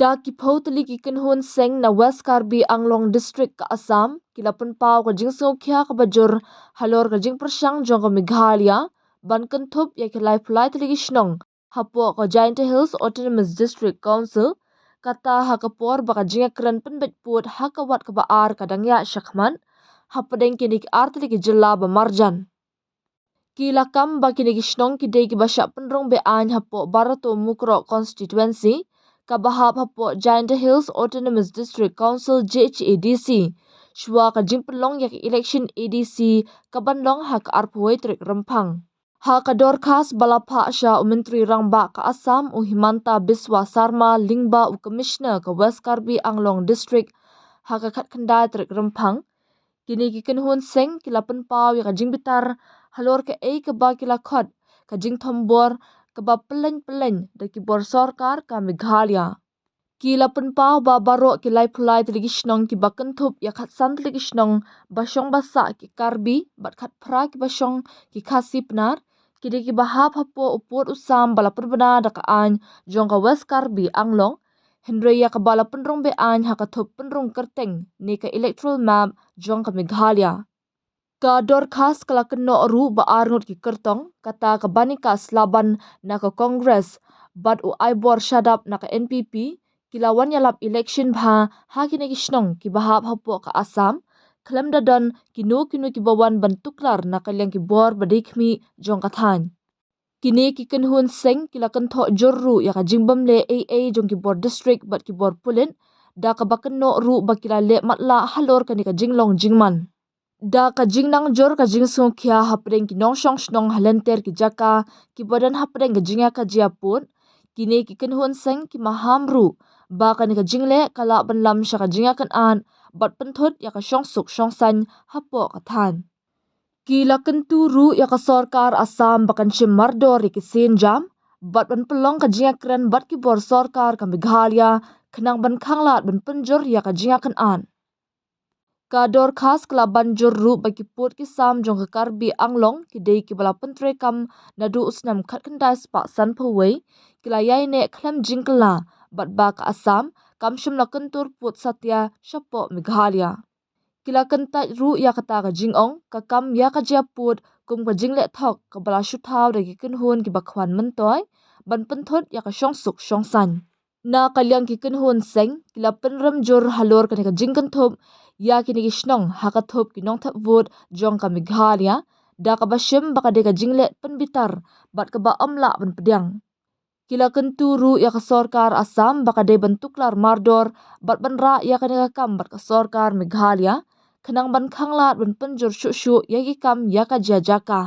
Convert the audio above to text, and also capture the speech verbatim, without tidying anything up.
Da ki phew tylli ki kynhun seng na West Karbi Anglong District ka Assam ki la pynpaw ka jingsngewkhia kaba jur halor ka jingpyrshang jong ka Meghalaya ban kynthup ïa ki laiphew lai tylli ki shnong hapoh ka Jaintia Hills Autonomous District Council, kata ha ka por ba ka jingïakren pynbeit pud ha ka wat kaba ar ka dang ïaid shakhmat hapdeng kine ki ar tylli ki jylla ba marjan. Ki la kam ba kine ki shnong ki dei kiba shah pynrung be-aiñ hapoh Barato Mukroh Constituency, kaba hap hapoh Jaintia Hills Autonomous District Council, J H A D C, shuwa ka jingpynlong ïa ka election A D C kaban long ha ka arphew wei tarik Rymphang. Ha ka dorkhas ba la phah sha u Myntri Rangbah ka Assam, u Himanta Biswa Sarma, lyngba u Commissioner ka West Karbi Anglong District, ha ka khatkhyndai tarik Rymphang, kine ki kynhun seng ki la pynpaw ïa ka jingbitar halor kaei kaba ki la khot ka jingthombor kaba pyllein pyllein da ki bor sorkar ka Meghalaya. Ki la pynpaw ba baroh ki laiphew lai tylli ki shnong kiba kynthup ïa khatsan tylli ki shnong ba shong ba sah ki Karbi bad khatphra kiba shong ki Khasi Pnar, ki dei kiba hap hapoh u pud u sam ba la pynbna da ka aiñ jong ka West Karbi Anglong, hynrei ïa kaba la pynrung be-aiñ ha ka thup pynrung kyrteng ne ka electoral map jong ka Meghalaya. Ka dorkhas ka la kynnoh ruh ba arngut ki kyrtong, kata ka Banika Slaban na ka Congress bad u Aibor Shadap na ka N P P, ki la wan ïalap election bha ha kine ki shnong kiba hap hapoh ka Assam, khlem da don kino kino kiba wan ban tuklar na ka liang ki bor ba dei khmih jong ka thaiñ. Kine ki kynhun seng ki la kynthoh jur ruh ïa ka jingbym leh ei ei jong ki bor district bad ki bor pulit, da kaba kynnoh ruh ba ki la leh matlah halor kane ka jinglong jingman. Da ka jingnang jur ka jingsngewkhia hapdeng ki nongshong shnong ha lynter ki jaka kiba don hapdeng ka jingïakajia pud, kine ki kynhun seng ki maham ruh ba kane ka jingleh ka lah ban lam sha ka jingïakynad bad pynthut ïa ka shongsuk shongsaiñ hapoh ka thaiñ. Ki la kyntu ruh ïa ka sorkar Assam ba kan shim mardor ïa ki sienjam bad ban pynlong ka jingïakren bad ki bor sorkar ka Meghalaya khnang ban khanglad ban pynjur ïa ka jingïakynad. Ka dorkhas ka la ban jur ruh ba ki pud ki sam jong ka Karbi Anglong ki dei kiba la pyntreikam naduh u snem khatkhyndai spah sanphew wei, ki la ïaineh khlem jingkylla, bad ba ka Assam kam shym la kyntur pud satia shapoh Meghalaya. Ki la kyntait ruh ïa kata ka jingong, ka kam ïa ka jia pud kum ka jingleh thok kaba la shu thaw da ki kynhun kiba khwan myntoi ban pynthut ïa ka shongsuk shongsaiñ. Na ka liang ki kynhun seng, ki la pynrem jur halor kane ka jingkynthup ïa kine ki shnong ha ka thup ki nongthep vote jong ka Meghalaya, da kaba shim ba ka dei ka jingleh pynbitar bad kaba ym lah ban pdiang. Ki la kyntu ruh ïa ka sorkar Assam ba ka dei ban tuklar mardor bad ban rah ïa kane ka kam bad ka sorkar Meghalaya khnang ban khanglad ban pynjur shuh shuh ïa ki kam ïa ka jia jaka.